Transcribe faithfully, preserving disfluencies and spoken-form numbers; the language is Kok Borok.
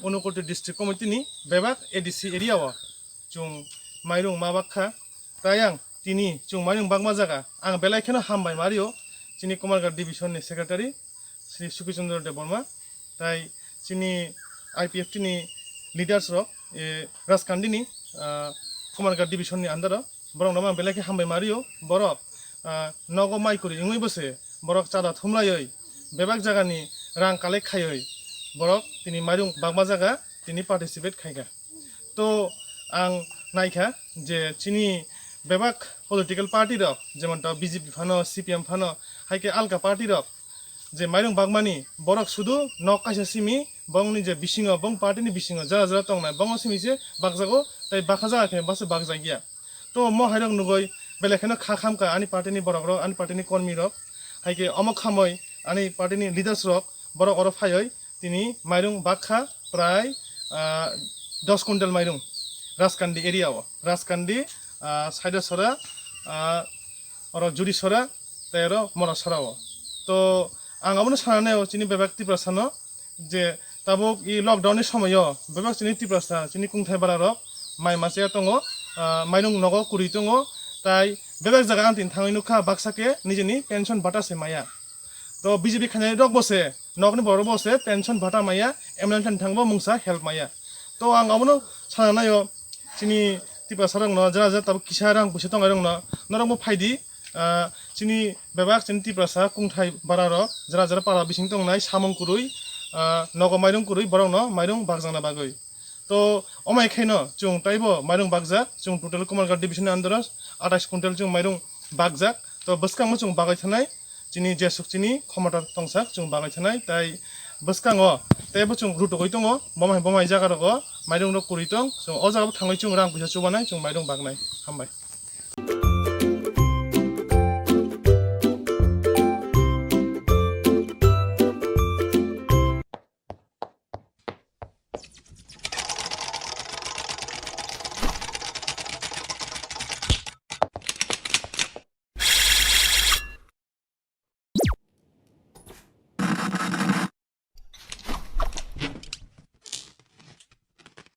Unakoti District Committee ni bebak A D C area o chwng mairung ma bak kha. Tai ang tini chwng mairung bakma jaga ang belai kheno hambai ma rio chini Kumarghat Division ni Secretary Sri Suki Chandra Debbarma, tai chini I P F T ni leaders rok, e, Rajkandi ni, ah, Kumarghat Division ni under o borok no ang belai khe hambai ma rio. Borok, ah, nogo mai kwrwi wngwi bo se borok chada thumlaiwi bebak jaga ni rang collect khaiwi borok tini mairung bakma jaga tini participate khai kha. To ang nai kha je chini bebak political party rok, jemon to B J P phano, C P M phano, hai khe alka party rok je mairung bakmani borok sudu nok kaisa simi bongni je bisingo, bong party ni bisingo jara jara tongnai bongo simi se bakjago, tai bakha jaga khe base bakjak ya. To mo hai rok nugoi belai kheno kha kham kha ani party ni borok rok, ani party ni kormi rok, hai khe omo khamoi ani party ni leaders rok borok oro phaioi tini mairung bakha prai, ah, dos quintal mairung Rajkandi area o, Rajkandi, ah, Saidasora, ah, oro Jurisora, tei oro Morasora o. To ang abono sananai o chini bebak Tiprasa no je tabuk i lockdown ni somoyo bebak chini Tiprasa chini kungthai bara rok mai masa ya tongo, ah, mairung nogo kwrwi tongo, tai bebak jaga ang tin thangwi nukha baksa khe nijini pension bata se maya. To B J P khainai rok bo se, nokni borok bo se pension bata maya, M L A thani thangbo mungsa help maya. To ang abono sana naio chini Tiprasa rokno jara jara tabuk kisa rang puisa tongnai rokno norok bo phaidi, ah, chini bebak chini Tiprasa kungthai bara rok jara jara para bising tongnai samung kwrwi, ah, nogo mairung kwrwi borokno mairung bakjakna bagwi. To omai khaino chwng taibo mairung bakjak, chwng total Kumarghat division ni under o atais quintal chwng mairung bakjak. To bwskangno chwng bagwi thanai, chini jesuk chini khomotar tongsak chwng bagwi thanai, tai bwskango teibo chwng rutugwi tongo, bomai bomai jaga rogo mairung rok kwrwi tong, chwng o jaga bo thangwi chwng rang puisa chubanai, chwng mairung baknai. Hambai.